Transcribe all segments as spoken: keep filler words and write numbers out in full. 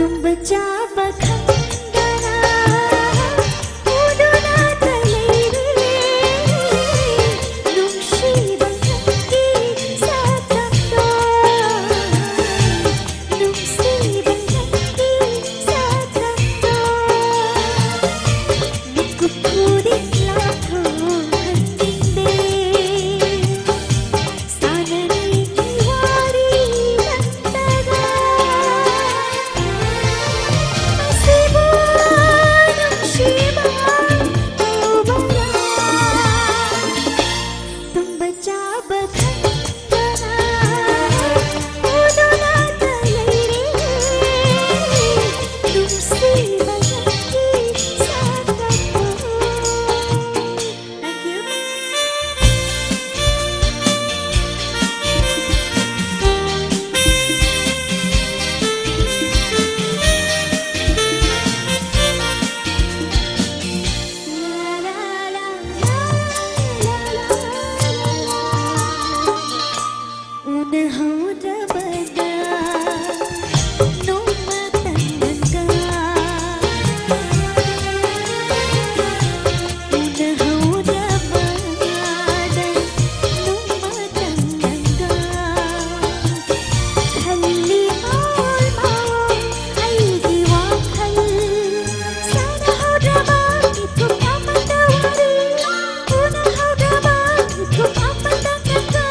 ꯇꯨꯝꯕ ꯆꯥꯕ ꯈꯪꯗꯅ ꯎꯗꯨꯅꯇ ꯂꯩꯔꯦ꯫ ꯅꯨꯡꯁꯤꯕ ꯅꯪꯒꯤ ꯁꯛꯇꯝꯗꯣ, ꯅꯨꯡꯁꯤꯕ ꯅꯪꯒꯤ ꯁꯛꯇꯝꯗꯣ꯫ ꯃꯤꯀꯨꯞ ꯈꯨꯗꯤꯡ ꯂꯥꯟꯊꯣꯛꯍꯟꯅꯤꯡꯗꯦ꯫ ꯁꯥꯟꯅꯔꯤꯉꯩ ꯋꯥꯔꯤ ꯅꯪꯇꯒ꯫ ꯃꯁꯤꯕꯨ ꯅꯨꯡꯁꯤꯕ ꯀꯧꯕꯔꯥ? ꯇꯨꯝꯕ ꯆꯥꯕ ꯈꯪꯗꯅ ꯎꯗꯨꯅꯇ ꯂꯩꯔꯦ꯫ ꯅꯨꯡꯁꯤꯕ ꯅꯪꯒꯤ ꯁꯛꯇꯝꯗꯣ꯫ Thank you. ꯎꯅꯍꯧꯗꯕꯗ ꯅꯣꯡꯃꯇꯪꯒ, ꯎꯅꯍꯧꯗꯕꯗ ꯅꯣꯡꯃꯇꯪꯒ, ꯈꯜꯂꯤ ꯃꯑꯣꯜ ꯃꯑꯣꯜ ꯑꯩꯒꯤ ꯋꯥꯈꯜ꯫ ꯁꯥꯟꯅꯍꯧꯗ꯭ꯔꯕ ꯃꯤꯀꯨꯞ ꯑꯃꯇ ꯋꯥꯔꯤ, ꯎꯅꯍꯧꯗ꯭ꯔꯕ ꯃꯤꯀꯨꯞ ꯑꯃꯇ ꯅꯪꯒ꯫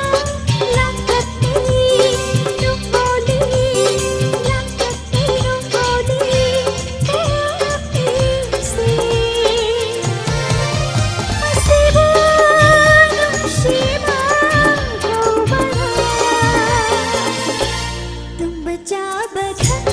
ꯂꯥꯡꯇꯛꯅꯩ ꯅꯨꯡꯉꯣꯜꯂꯤ, ꯂꯥꯡꯇꯛꯅꯩ ꯅꯨꯡꯉꯣꯜꯂꯤ ꯄꯨꯛꯅꯤꯡꯁꯦ꯫ ꯃꯁꯤꯕꯨ ꯅꯨꯡꯁꯤꯕ ꯀꯧꯕꯔꯥ? ꯇꯨꯝꯕ ꯆꯥꯕ ꯈꯪ